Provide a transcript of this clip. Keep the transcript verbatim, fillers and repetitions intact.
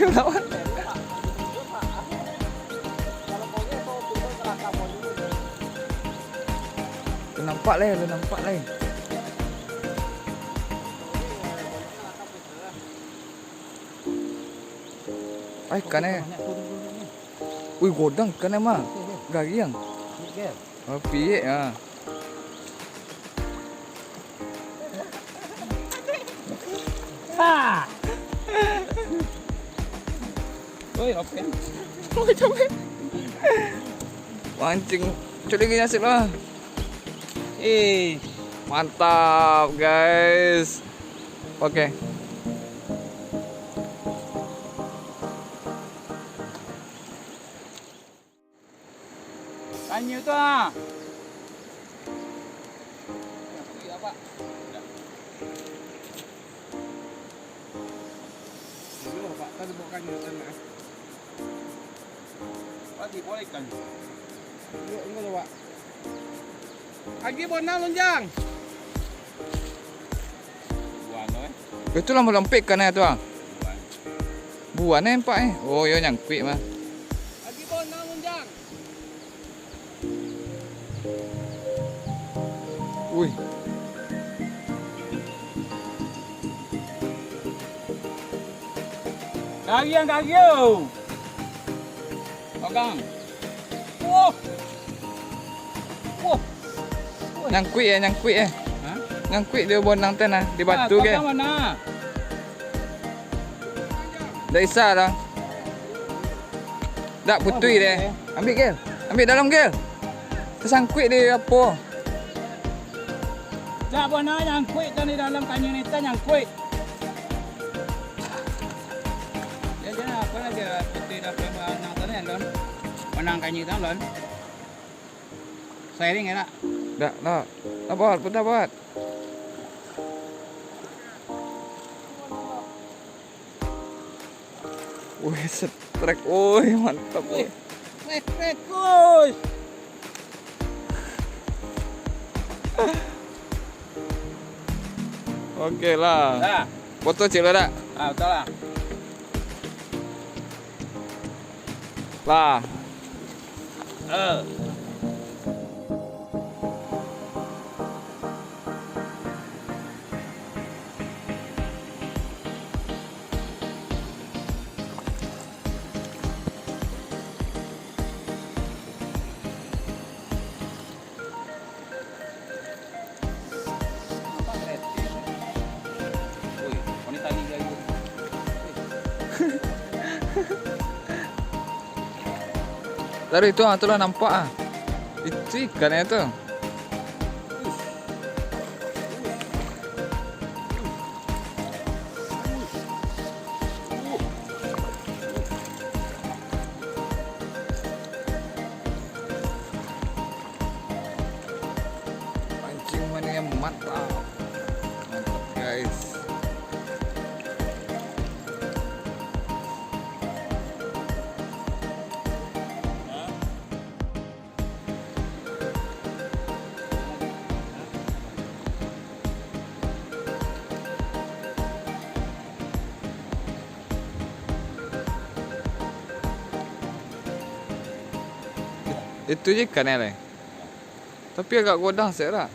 Lawan. Lah nampak lai, lah nampak lai. Ai, ikan e. Wih, godang ikan e mah. Gariang. Oh, piek, ha. Oi, open. Mancing. Cari lagi nasib lah. Eh, mantap, guys. Oke. Tanyo tu ah. Dulu, Pak, tadi bukan tanah. Tadi boleh kan? Yuk, ini dulu, Pak. Agi bonang, Lunjang. Buano, eh? Itu lah malompek ikan e tu ah. Buan. Buan e nampak e. Oh, yo nyangkuik mah. Agi bonang, Lunjang. Wih. Gariang, gariang. Pegang. Wah. Wah. Nyangkuik e, nyangkuik e. Hah? Nyangkuik di bonang tu nah, di batu ke. Pegang mana? Dak bisa lah. Dak, putuih deh. Ambiak, Gel. Ambiak dalam, Gel. Tasangkuik di apo? Dak, bonang nyangkuik tu di dalam, kanyang netan nyangkuik. Ya, jangan apa lagi, putuih dah, bonang tu ni, Lon. Bonang kanyang tu, Lon. Sairing ya, nak? Dak, dak. Abot, putar, Bot. Wih, setrek. Wih, mantap, wih. Setrek, wih. Oke lah. Dah. Foto cik lo dak? Ah, betul lah. Lah. Eh. Tadi tu ah, tu lah nampak ah. Itu ikan e tu. Mancing mania mantap. Mantap, guys. Itu je ikan e lai. Tapi agak godang sek lah.